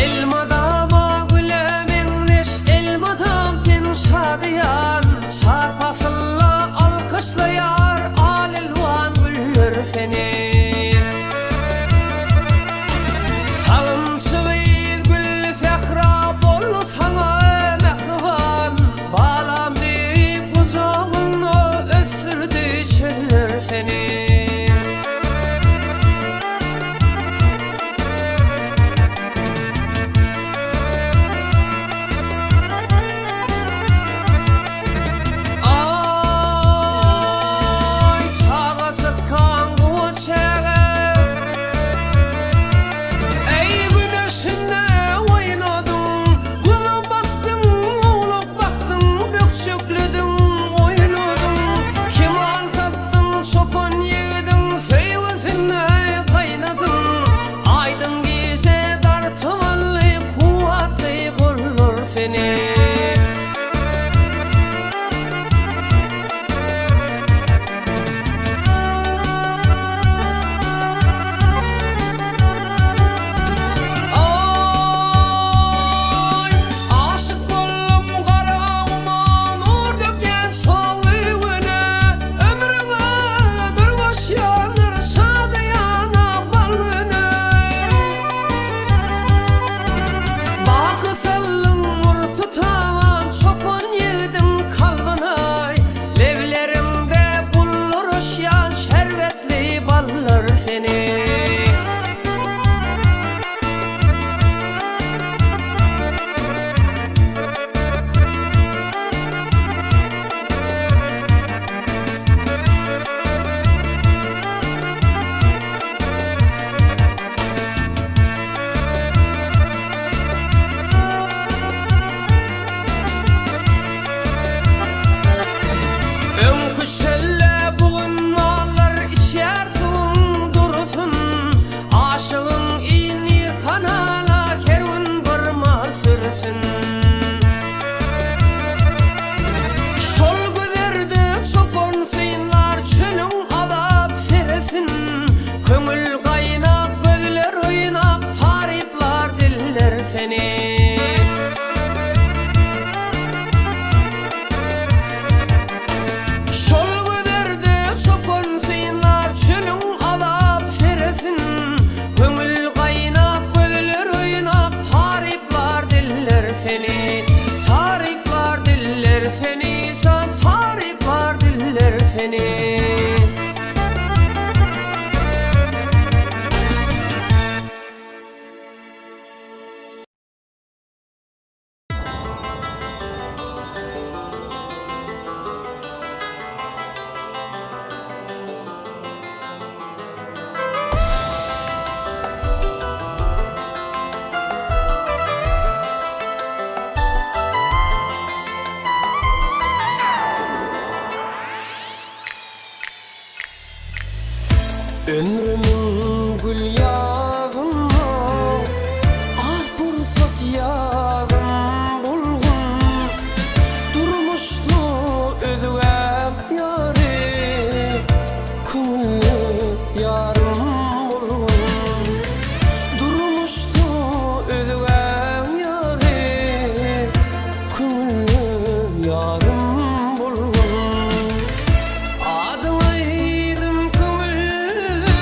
Elmydama güle meňzeş elmydam sen şadyýan Çar pasylda alkyşlaýar al-elwan güller seni. Salymçy gyz gülli sähra boldy saňa mähriban Balam diýip gujagynda ösdürdi çöller seni. Aý, çagajykkaň guwa çäge, Eý, güneşinde oýnadyň, Guzy bakdyň, owlak bakdyň, Bökjeklediň, oýnadyň. Kemal tapdyň çopan ýigidiň Söýgüsinde gaýnadyň. Aýdyň gije dartyp aldy Kuwwatly gollar seni. Aý, aşyk boldum Garaguma, Nur dökýän çogly Güne. Ömrüňe ömür goşýandyr şadyýana bal güne. Baky saldyň murty taban çopan ýigidiň kalbyna. Lebleriňde bulduruşýan şerbetli ballar seni. Öňki çölle bu gün mallar içýär suwuň durusyn. Aşygyň inir kanala her gün bir mal sürüsin. Şol güzerde çopan synlar çölüň azap seresin. Köňül gaýnap, gözler oýnap, taryplar diller seni. Şol güzerde çopan synlar çölüň azap seresin. Köňül gaýnap, gözler oýnap, taryplar diller seni. Taryplar diller seni, jan taryplar diller seni. Ömrümiň gül ýazynda az pursat ýazym bolgun Durmuşda özgäm ýary köňülle ýarym bolgun Durmuşda özgäň ýary köňülle ýarym bolgun Adyň aýdym köňülle.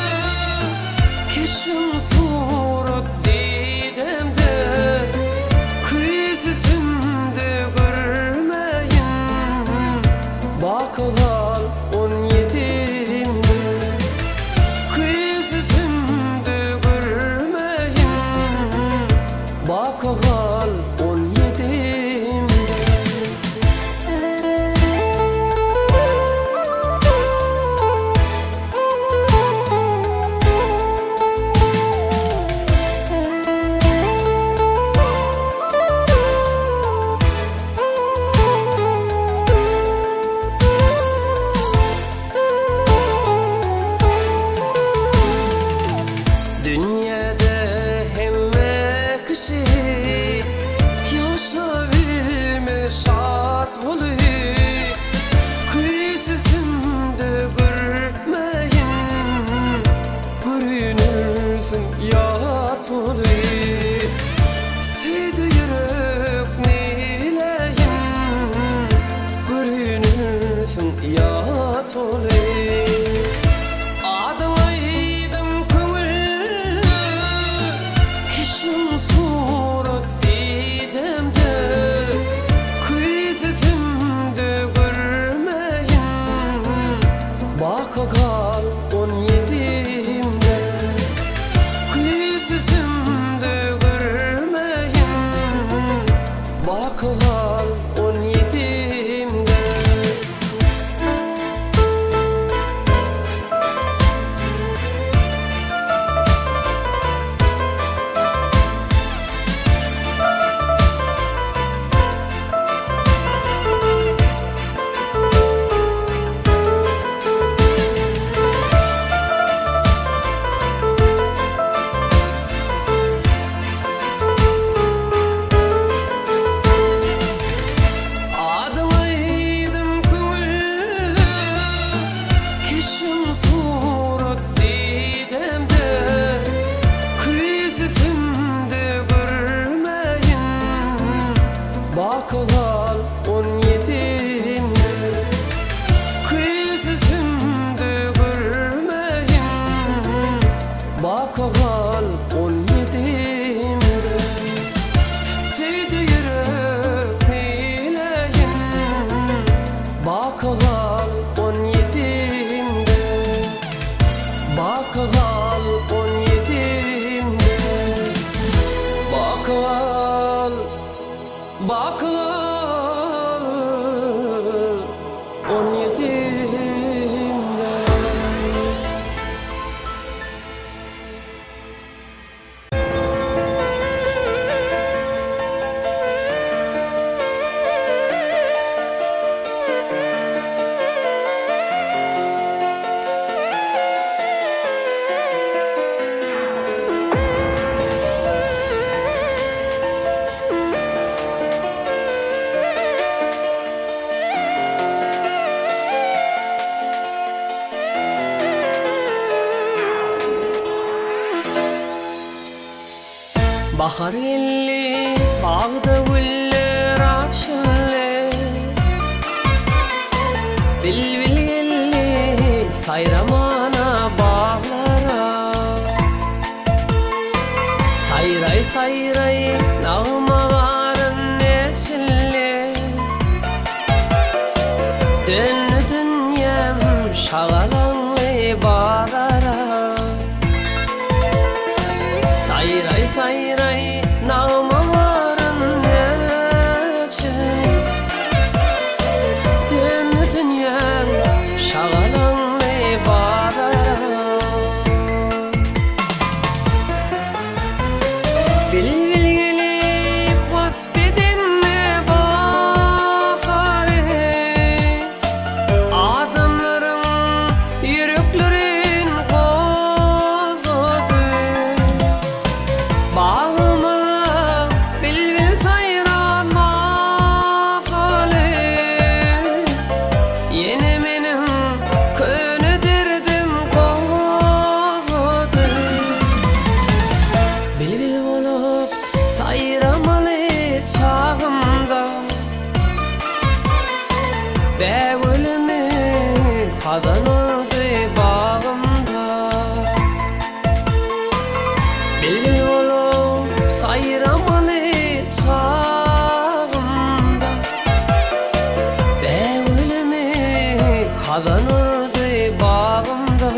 Baky gal on ýedimde. Adyň aýdym köňülde, Keşbiň surat didemde, Küýsesemde görmäýin, Baky gal on ýedimde. Küýsesemde görmäýin, Baky gal on ýedimde. Söýdi ýürek neýläýin, Baky gal on ýedimde. Baky gal on ýedimde. Baky gal, baky gal on ýedimde. Bahar geldi, bagda güller açyldy. Bilbil geldi, saýramana baglara. Saýraý-saýraý nagma baryn eçildi. Döndi dünýäm şagalaňly bazara. Saýraý-saýraý nagma baryn eçildi. Döndi dünýäm şagalaňly bazara. Bilbil gelip wasp edende bahary, Adamlaryň ýüreklerin gozgady. Bagymyzda bilbil saýran mahaly, Ýene meniň köne derdim gozgady. Bilbil bolup saýramaly çagymda, Bägülimi hazan urdy bagymda. Bilbil bolup saýramaly çagymda, Bägülimi hazan urdy bagymda.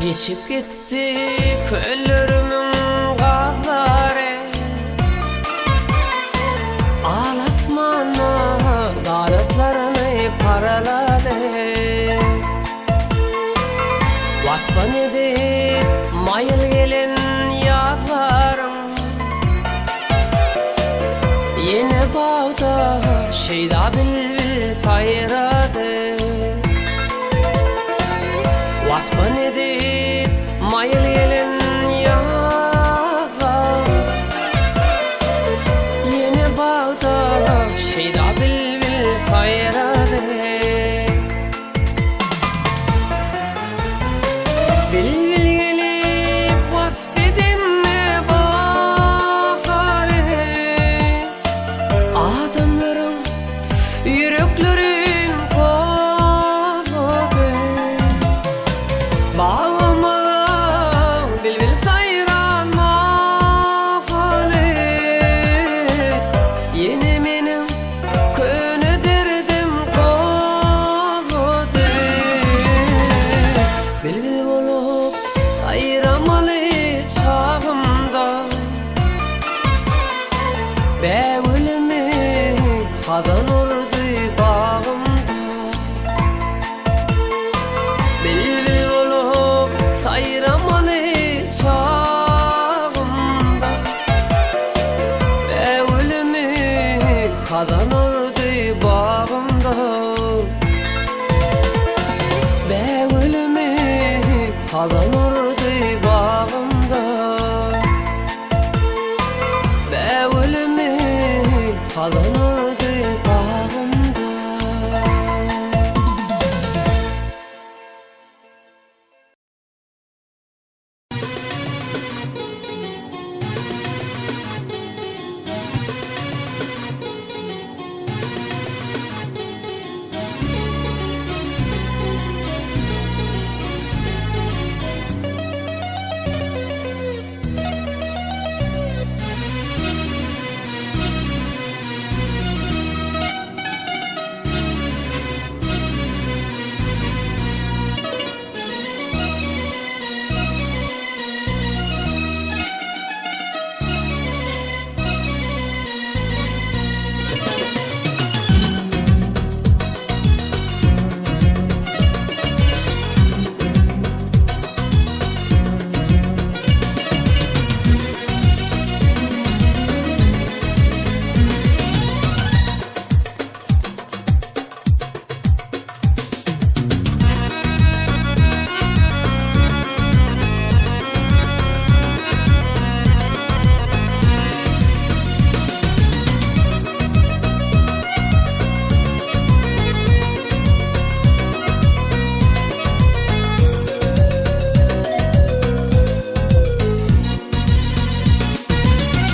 Geçip gitdi köllerimiň gazlary, Al asmanda ganatlaryny paralady. Waspan edip maýyl gelen ýazlaryň, Ýene. bagda şeýda bilbil saýrady. Waspyn edip maýyl gelen ýazlar. Ýene bagda şeýda bilbil saýrady. Bilbil gelip wasp edende bahary, Adamlaryň ýüreklerin gozgady. Bagymyza bilbil saýran mahaly, Ýene meniň Köne derdim gozgady. Bilbil bolup saýramaly çagymda, Bägülimi hazan urdy bagymda. Bilbil bolup saýramaly çagymda. Bägülimi hazan urdy bagymda. Bägülimi hazan urdy bagymda. Bägülimi hazan urdy bagymda.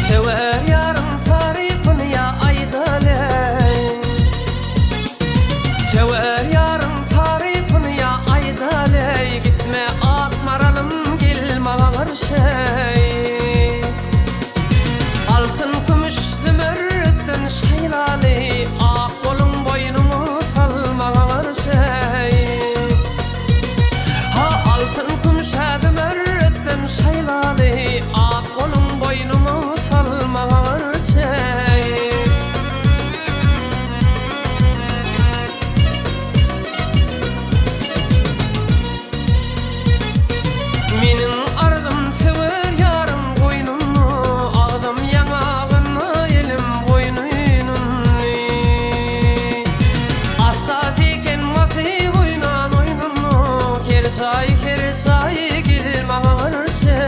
Söwer ýaryň tarypyny ýa aýdaly. Söwer ýaryň tarypyny ýa aýdaly. Gitme ak maralym gel maňa garşy. Altyn kümüş zümerretden şaýlaly. Ak goluň boýnuňa sal maňa garşy. Ha altyn kümşe zümerretden şaýlaly. Ak goluň boýnuňa sal maňa garşy. Meniň arzym söwer ýarym goýnunda, Agzym ýaňagynda, elim boýnunda. Assa tiken basy oýnan oýnunda, Kerçaý, kerçaý, gel maňa garşy.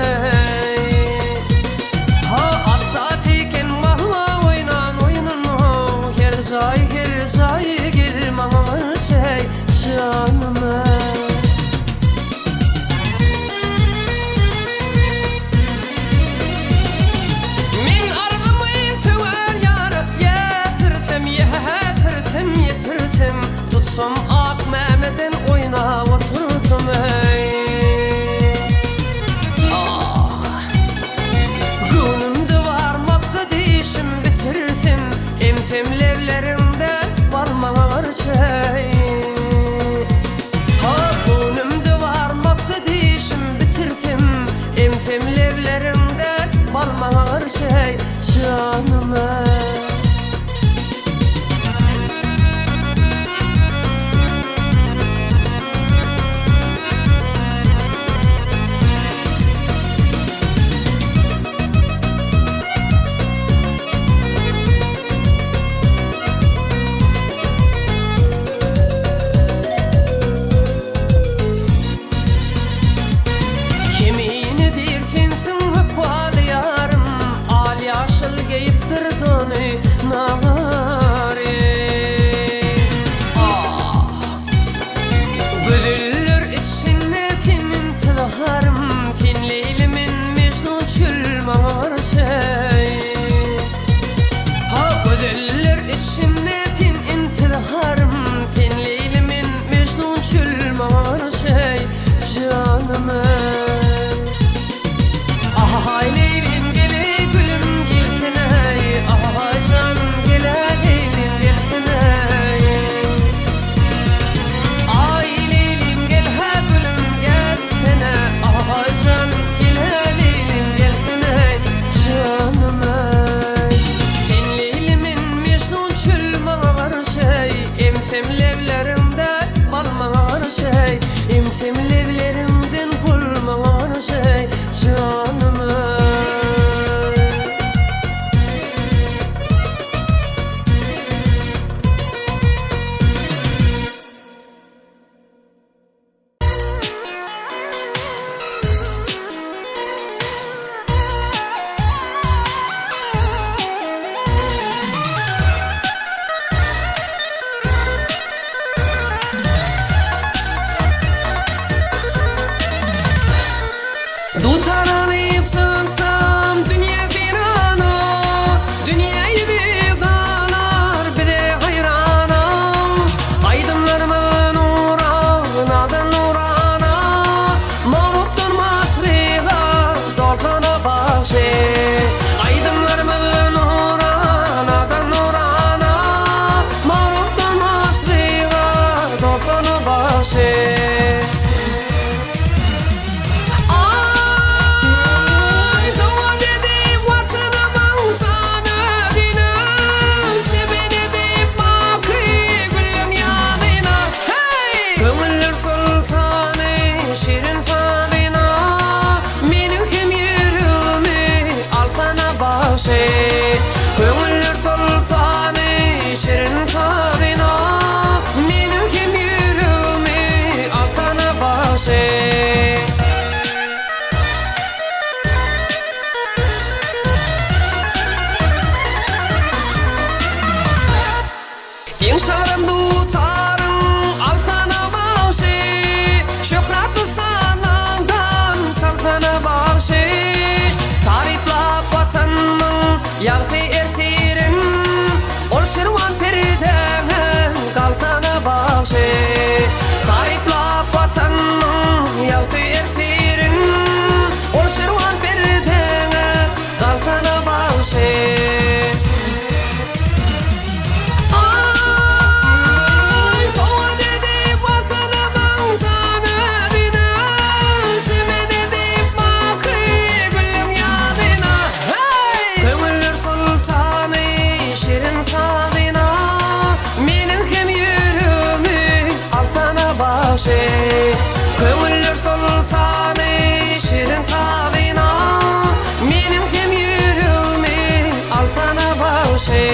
Ha, assa tiken basy oýnan oýnunda, Kerçaý, kerçaý, gel maňa garşy, Janym. Men arzymy söwer ýara ýetirsem, ýetirsem, ýetirsem, Tutsam ak Mämeden oýnap otursam, eý. Ah. Göwnümde bar maksat işim bitirsem, Emsem lebleriňde. Düşünme sen intiharym Sen Leýli men Mejnun çöl maňa garşy Janym eý. Ahaý Leýlim geleý gülüm gelseneý Ahaý jan gelä Leýlim gelseneý. Aý Leýlim gel hä gülüm gelsene Ahaý jan gelä Leýlim gelsene Janym eý. Sen Leýli men Mejnun çöl maňa garşy Emsem lebleriňde bal maňa garşy Emsem lebleriňden gul maňa garşy Janym eý. Dutar alyp çyksam dünýe seýrana, Dünýä ýüzi galar bize haýrana. Aýdymlarymyz nura, nadan nurana, Magrupdan maşryga dolsana bagşy. Aýdymlarymyz nura, nadan nurana, Magrupdan maşryga dolsana bagşy. Aý, sowgat edip Watanymyň jany-dini, Çemen edip baky gülleň ýanyna, Heý! Köňüller soltany şirin sazyna, Meniň hem ýüregimi alsana bagşy. Köňüller soltany şirin sazyna, Meniň hem ýüregimi alsana bagşy. Ýyňşarym dutaryň alsana bagşy, Şöhratly sazlaňdan çalsana bagşy. Taryplap Watanymyň ýagty ertirin, Ol şirwan perdäňe galsana bagşy. Taryplap Watanymyň ýagty ertirin, Ol şirwan perdäňe galsana bagşy. Aý, sowgat edip Watanymyň jany-dini, Çemen edip baky gülleň ýadyna, heý! Köňüller soltany şirin sazyna, Meniň hem ýüregimi alsana bagşy. Köňüller soltany şirin sazyna, Meniň hem ýüregimi alsana bagşy.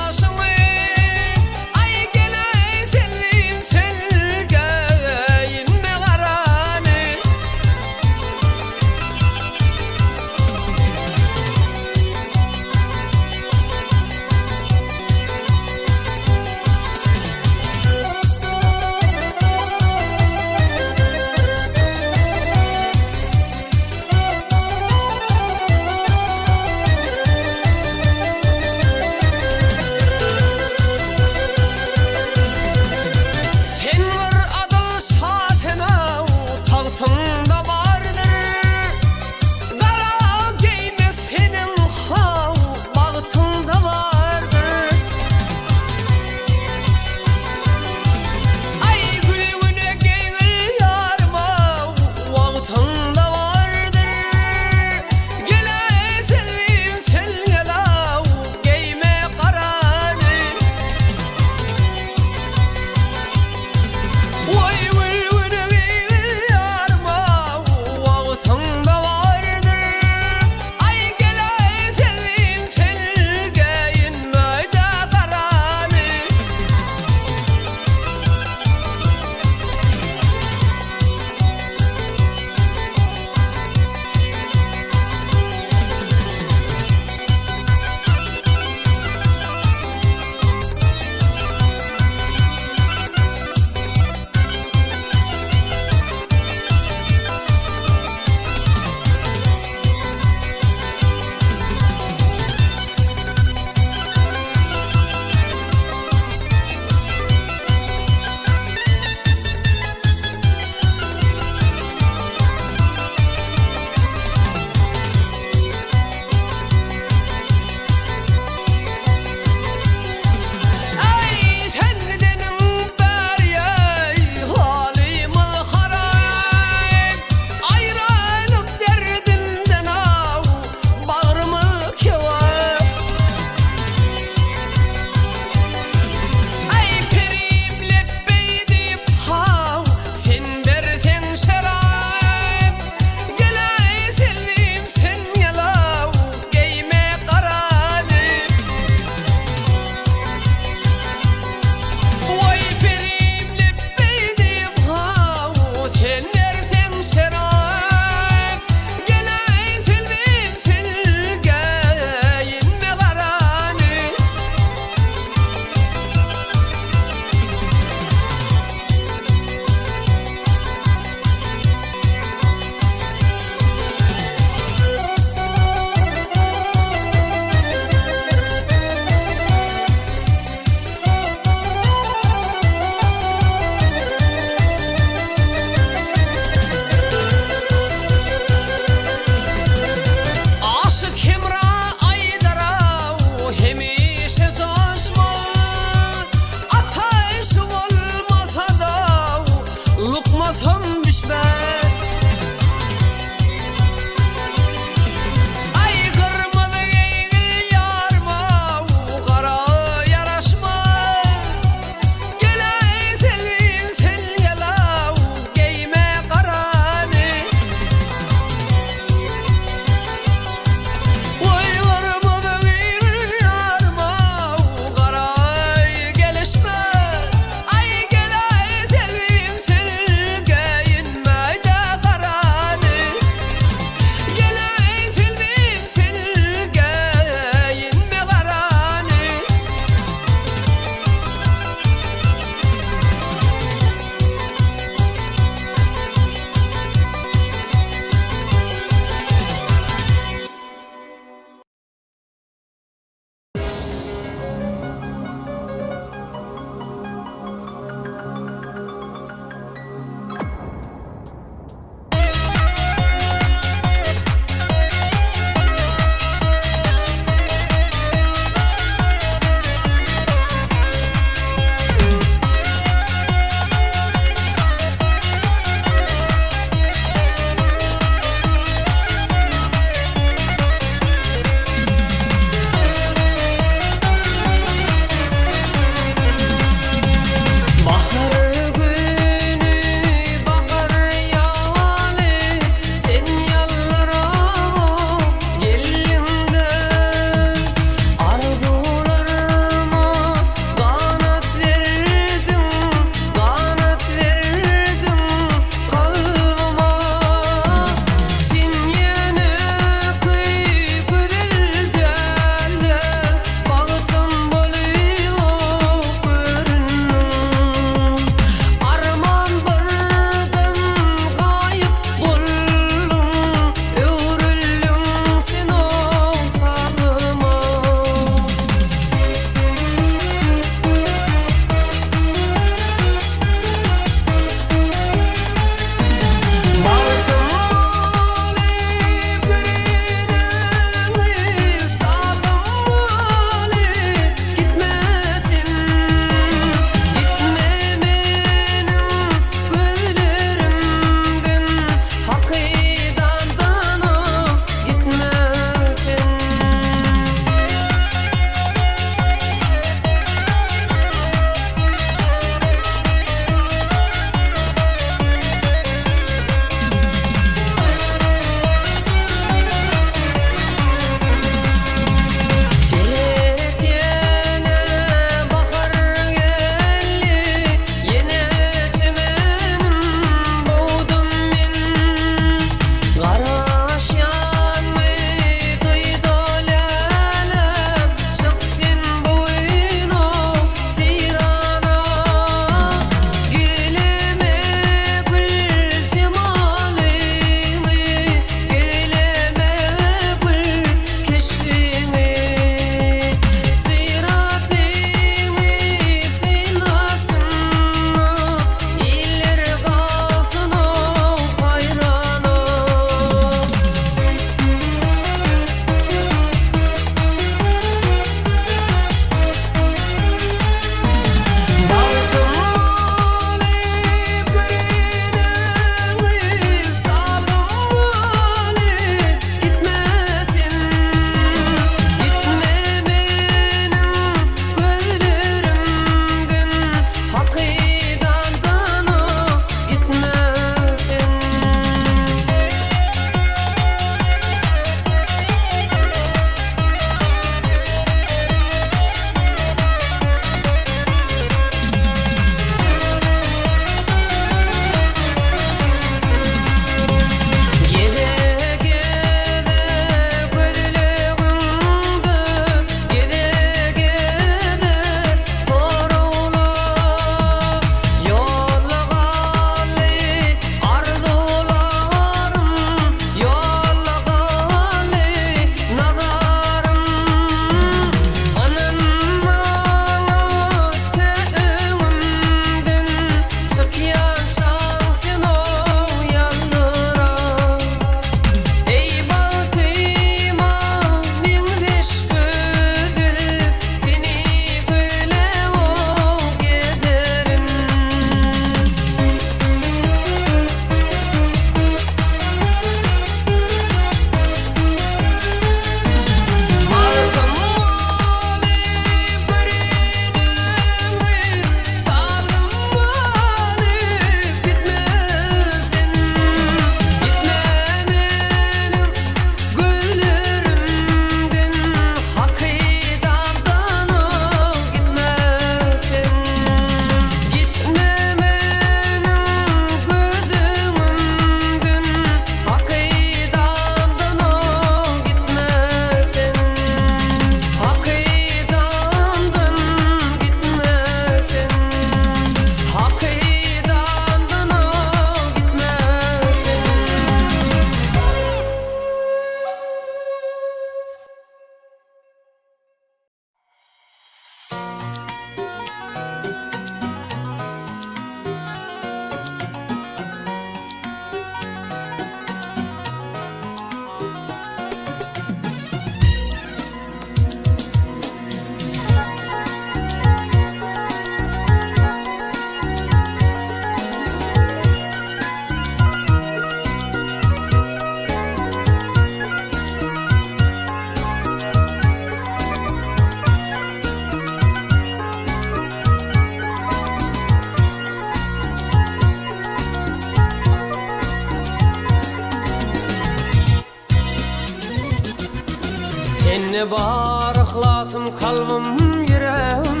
Sende bar yhlasym kalbym ýüregim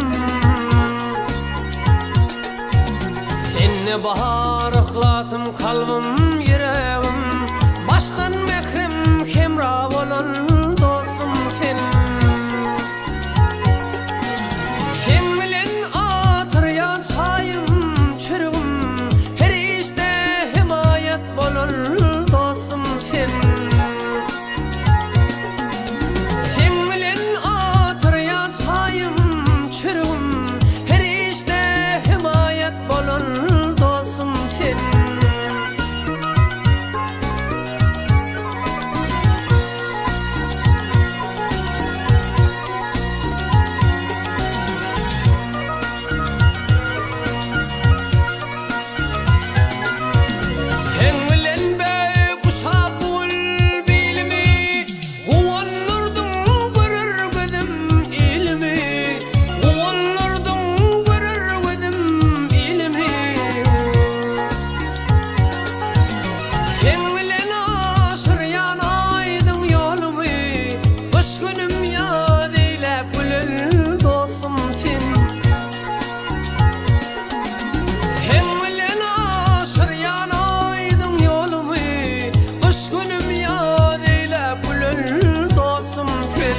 Sende bar yhlasym kalbym ýüregim Başdan mährem hemra bolan dostum sen Seň bilen atyrýan çaýym çörügim Her işde hemaýat bolan dostum sen. Seň bilen atyrýan çaýym, çörügim, Her işde hemaýat bolan dostum sen. Seň bilen beý guşap gül bilimi, Guwandyrdyň görer gözüm ilimi, Guwandyrdyň görer gözüm ilimi. Seň bilen aşyrýan aýdyň ýolumy, Gyş günüm ýaz eýläp gülen dostum sen. Seň bilen aşyrýan aýdyň ýolumy, Gyş günüm ýaz eýläp gülen dostum sen.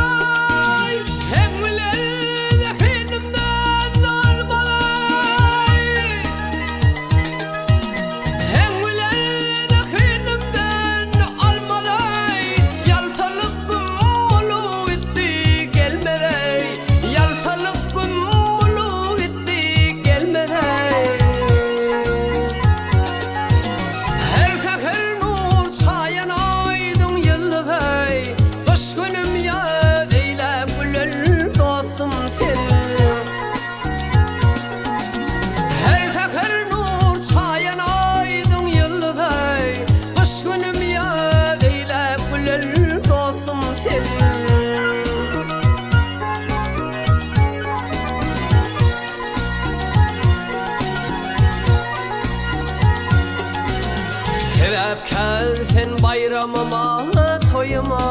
Ahaý! Seň bilen zehinimden almalaý. Seň bilen zehinimden almalaý. Ýaltalyk güm bolup gitdi gelmez-eý. Ýaltalyk güm bolup gitdi gelmez-eý. Her säher nur çaýan aýdyň ýyldyz-eý, Gyş günüm ýaz eýläp gülen dostum sen. Her säher nur çaýan aýdyň ýyldyz-eý, Gyş günüm ýaz eýläp gülen dostum sen. Sebäpkär sen baýramyma, toýuma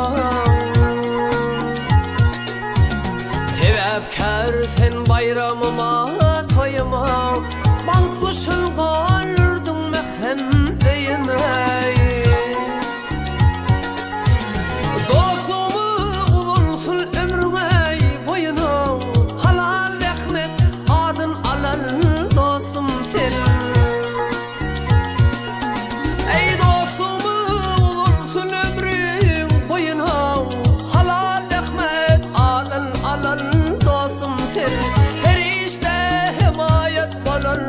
Sebäpkär sen baýramyma, toýuma Bagt guşun galdyrdyň mährem öýüme Dostlugymyz uzalsyn ömrüň boýuna Halal zähmet adyn alan dostum sen. Eý dostlugymyz uzalsyn ömrüň boýuna Halal zähmet adyn alan dostum sen. Her işde hemaýat bolan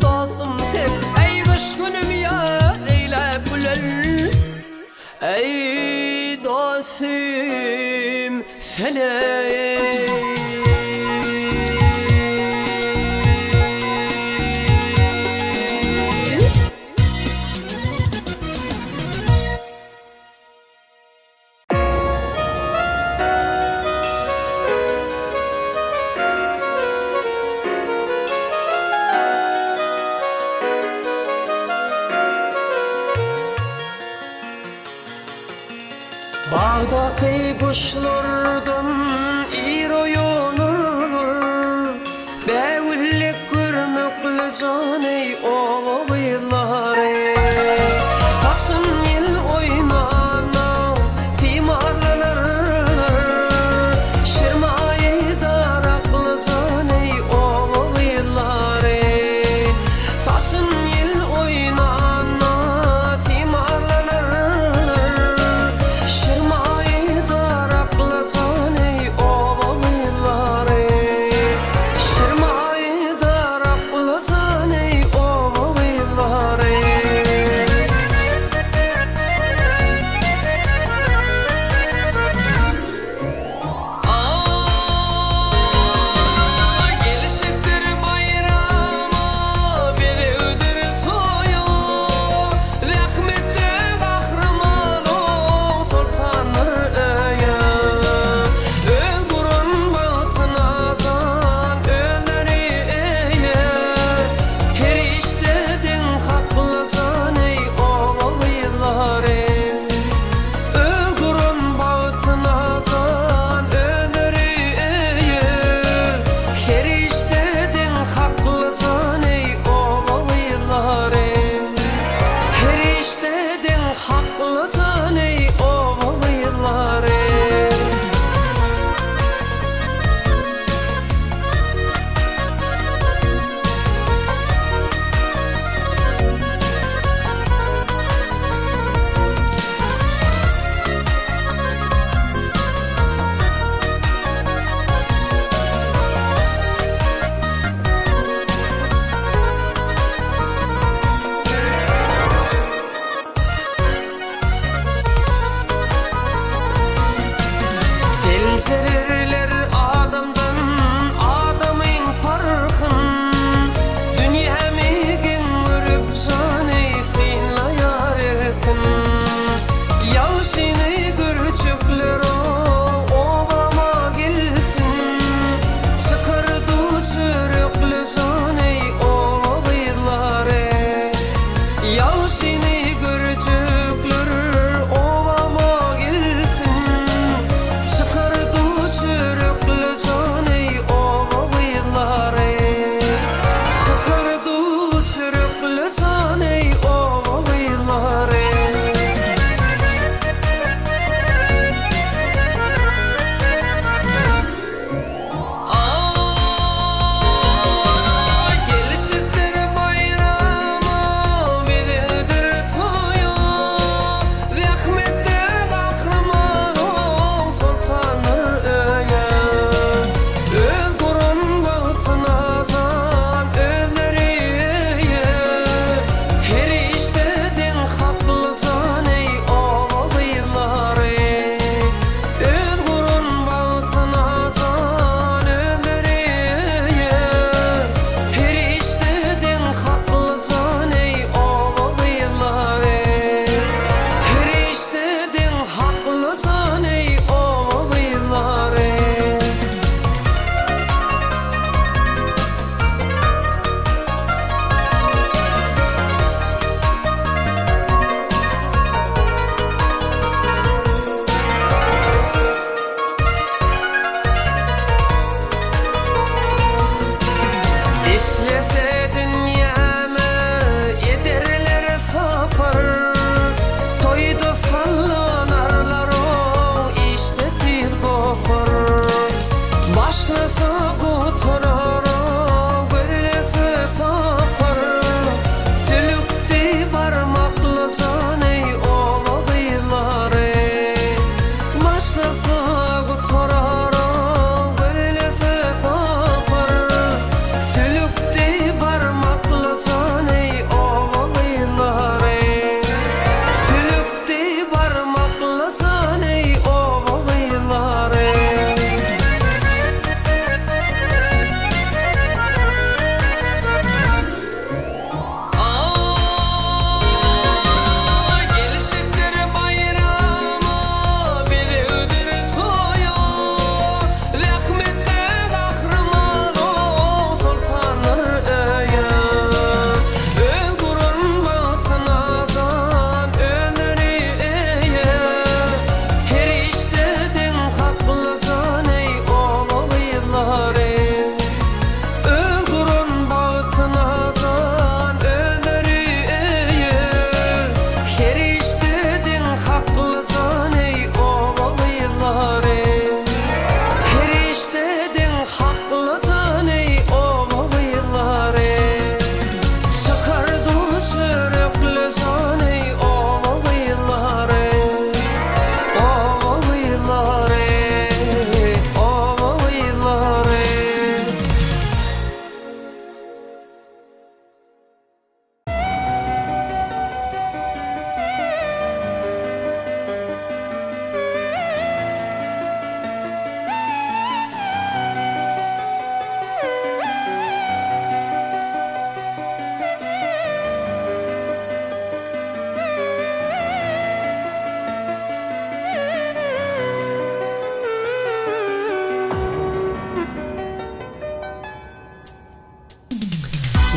dostum sen. Eý gyş günüm ýaz eýläp gülen. Eý dostum sen eý. Bagdaky guşlardan ir oýanarlar, Bägüllek görmekli jan eý oba gyzlary. Saçyn ýel oýnanda timarlanarlar, Şirmaýy darakly jan eý oba gyzlary. Saçyn ýel oýnanda timarlanarlar, Şirmaýy darakly jan eý.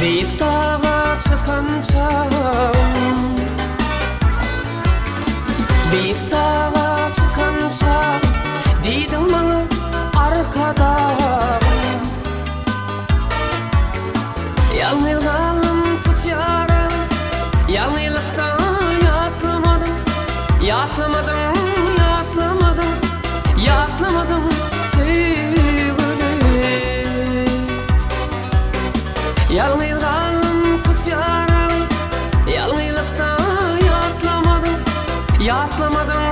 Beýik daga çykan çagym Beýik daga çykan çag Diýdiň maňa Arkadagym Ýalňyz galdym tut ýaramy Ýalňyzlykda ýatlamadym Ýatlamadym, ýatlamadym Ýatlamadym söýgüli Ýalňyz galdym tut ýaramy Ýalňyzlykda ýatlamadym Ýatlamadym,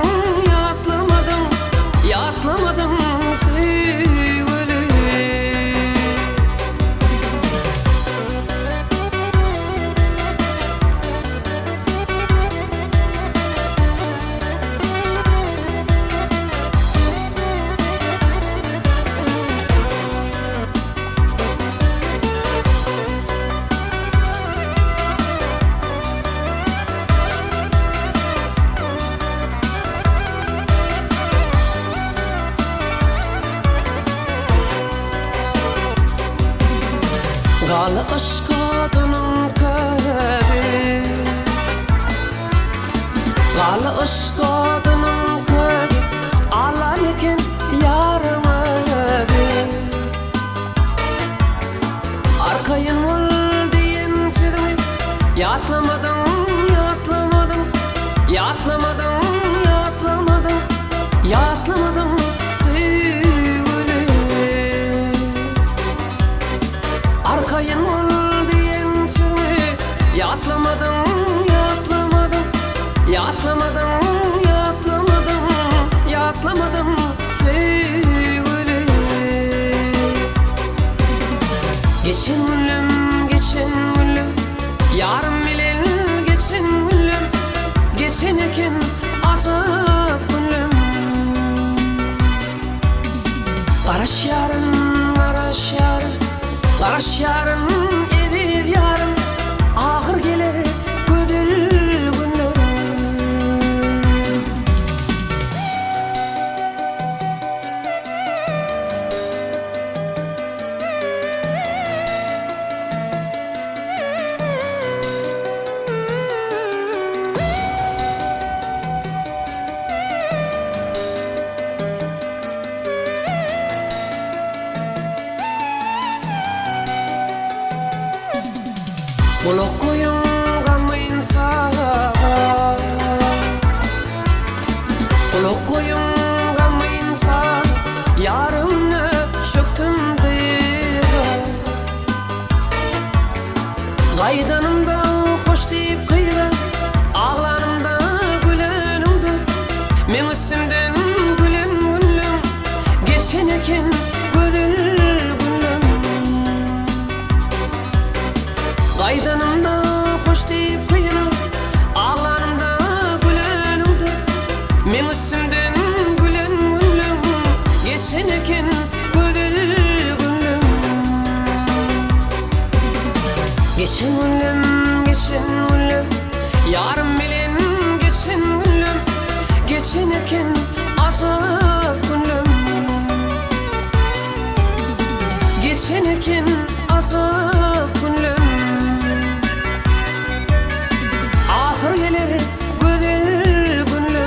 ýatlamadym Ýatlamadym söýgüli. Gal yşk odunyň közi Gal yşk odunyň közi Alan eken ýaryň özi Arkaýyn bol diýen sözüňi Ýatlamadyň, ýatlamadyň Ýatlamadyň, ýatlamadyň Ýatlamadyň söýgüli. Arkaýyn bol diýen sözüňi Ýatlamadyň, ýatlamadyň Ýatlamadyň, ýatlamadyň Ýatlamadyň söýgüli. Geçen günlem, geçen günlem Ýarym bilen geçen günlem Geçen eken ajap günlem Garaşýaryn, garaşýaryn Garaşýaryn eziz ýarym Ahyr geler gözel günlerim. Gulak goýuň gamgyn saza Gulak goýuň gamgyn saza Ýar öňünde çökdüm dyza Gaýdanymda hoş diýip gyza Aglanymda güleniňde Meň üstümden gülen günleň Geçen eken gözel günlem. Gaýdanymda hoş diýip gyza Aglanymda güleniňde Meň üstümden gülen günleň Geçen eken gözel günlem. Geçen günlem, geçen günlem Ýarym bilen geçen günlem Geçen eken ajap günlem. Geçen eken ajap günlem. Ahyr geler gözel günlem.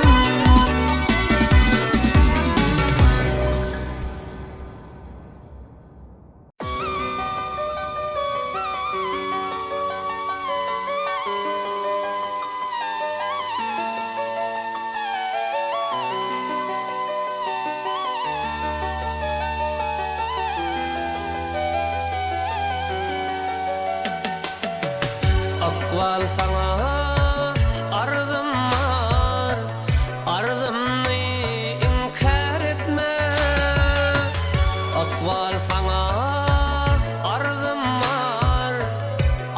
Ykbal saňa arzym bar, arzymny inkär etme. Ykbal saňa arzym bar,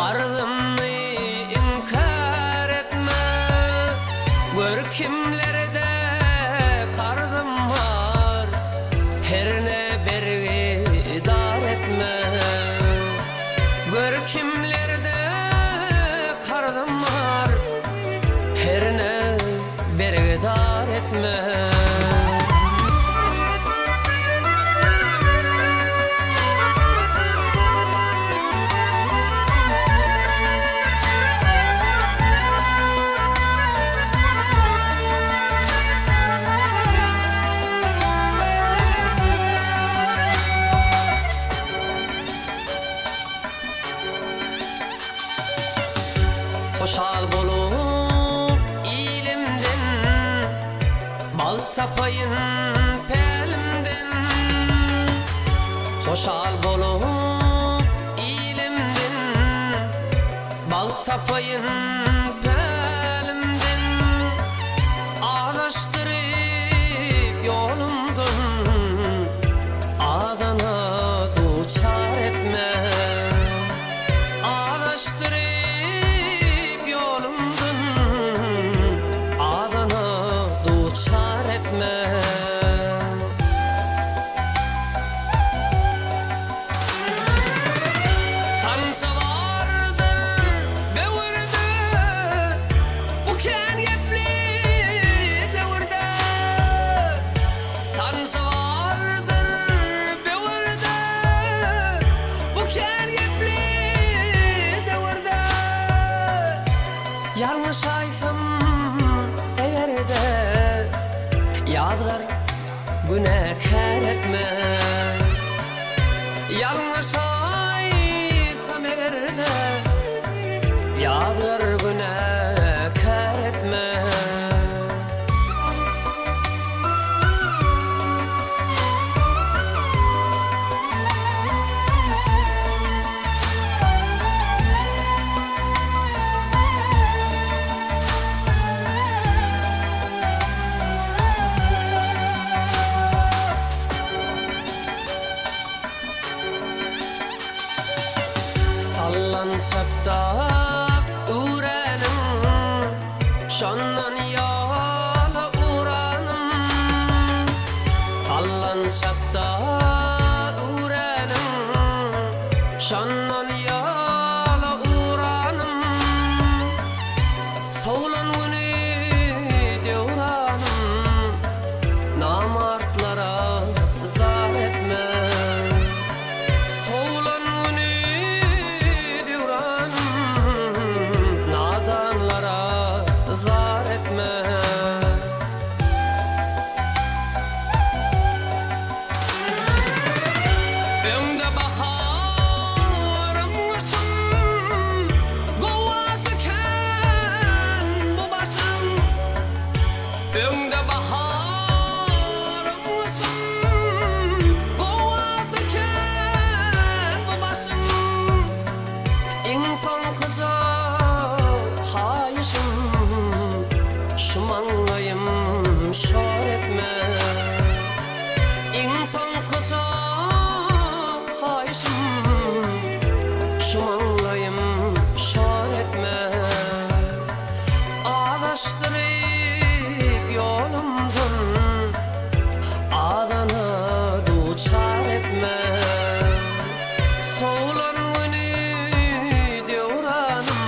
arzymny inkär etme. Gör kimlerde karzym bar, herne bergidar etme. Gör kimlerde karzym bar. Hoşal bolup ilimden, Bagt tapaýyn pälimden. Hoşal bolup ilimden, Bagt tapaýyn pälimden. Azaşdyryp ýolumdan, Azana duçar etme. Azaşdyryp ýolumdan, Azana duçar etme. Sansa bardyr böwürde, Bu kän gepli döwürde. Sansa bardyr böwürde, Bu kän gepli döwürde. Ýalňyşaýsam eger-de, Ýazgar, günäkär etme. Ýalňyşaýsam eger-de, Ýazgar, günäkär etme. Sallançakda üwräniň, Şondan ýola uranym. Sallançakda üwräniň, Şondan ýola uranym. Sowlan güni döwranym, Namartlara zar etme. Sowlan güni döwranym, Nadanlara zar etme. Öňde baharym gyşym, Gowgasy kän bu başyň. Öňde baharym gyşym, Gowgasy kän bu başyň. Iň soňkuja haýyşym, Şu maňlaýym şor etme. Iň soňkuja haýyşym, Şu maňlaýym şor etme. Azaşdyryp ýolumdan, Azana duçar etme. Sowlan güni döwranym.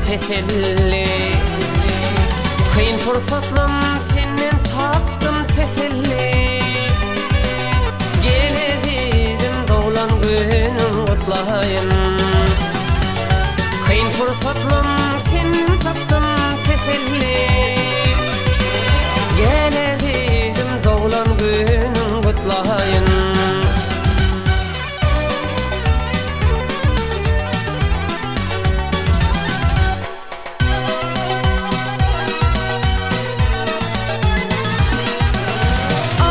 teselli. Kyn pursatlym senden tapdym teselli. Gel ezizim doglan günüň gutlaýyn. Kyn pursatlym senden tapdym teselli. Gel ezizim doglan günüň gutlaýyn. Aý,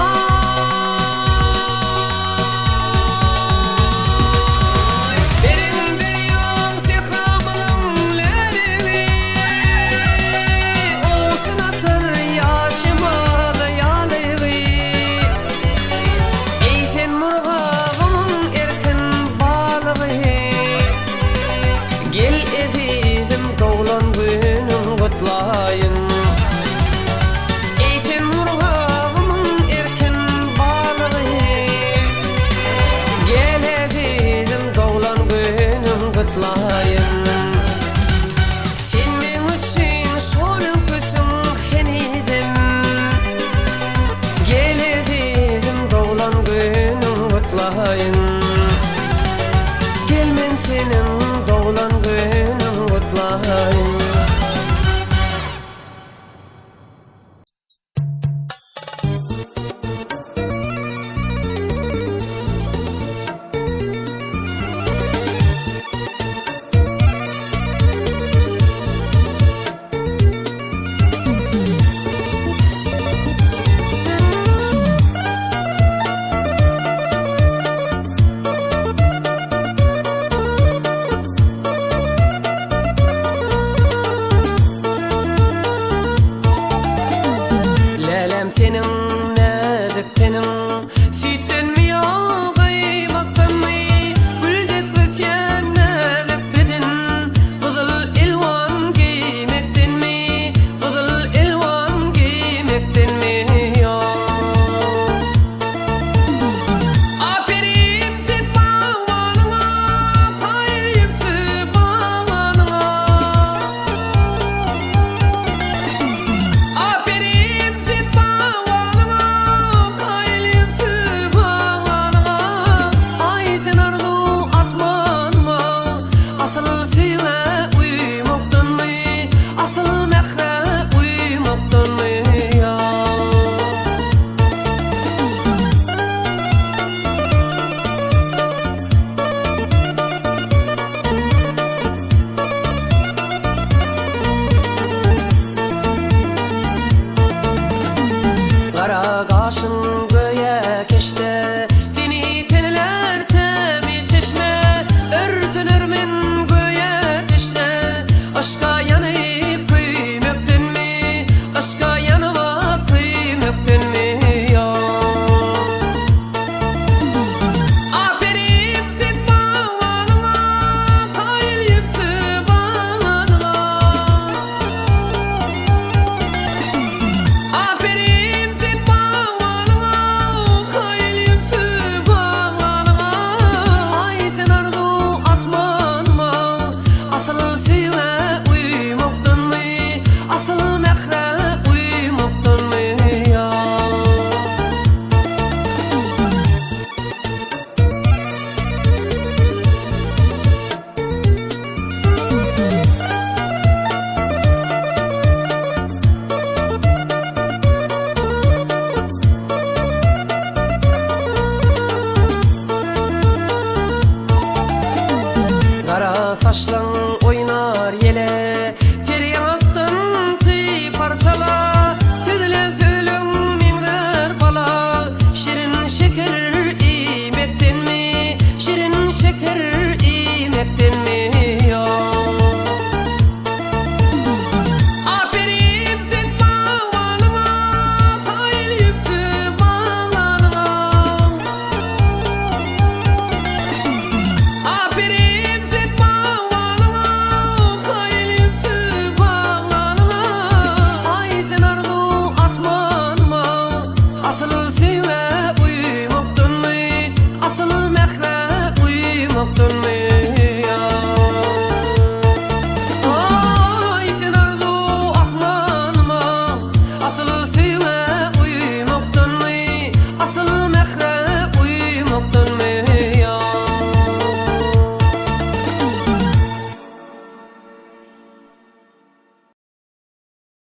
beriň derýaň sähramynyň läligi, Owsun atar ýaşyma daýalygy. Eý sen murgabymyň erkin balygy, Gel ezizim doglan günüň gutlaýyn. Eý sen murgabymyň erkin balygy, Gel ezizim doglan günüň gutlaýyn. Sen meň üçin şol öňküsiň henizem. Gel ezizim doglan günüň gutlaýyn. Gel men seniň doglan günüň gutlaýyn. Lälem seniň näzik teniň Süýtdenmi ýa gaýmakdanmy Gül dek ösýän näzik beden Gyzyl elwan geýmekdenmi Gyzyl elwan geýmekdenmi ýa Aperim sen bagbanyňa Paýypsy baganyňa Aperim sen baganyňa Kaýylypsy baganyňa Aý sen arzuw asmanyma Asyl söýgä uýmakdanmy Asyl mähre uýmakdanmy ýa. Gara gaşyň göýä keşde, Seni tenlär tämiz çeşme, Örtener men göýä teşne, Yşka ýanyp.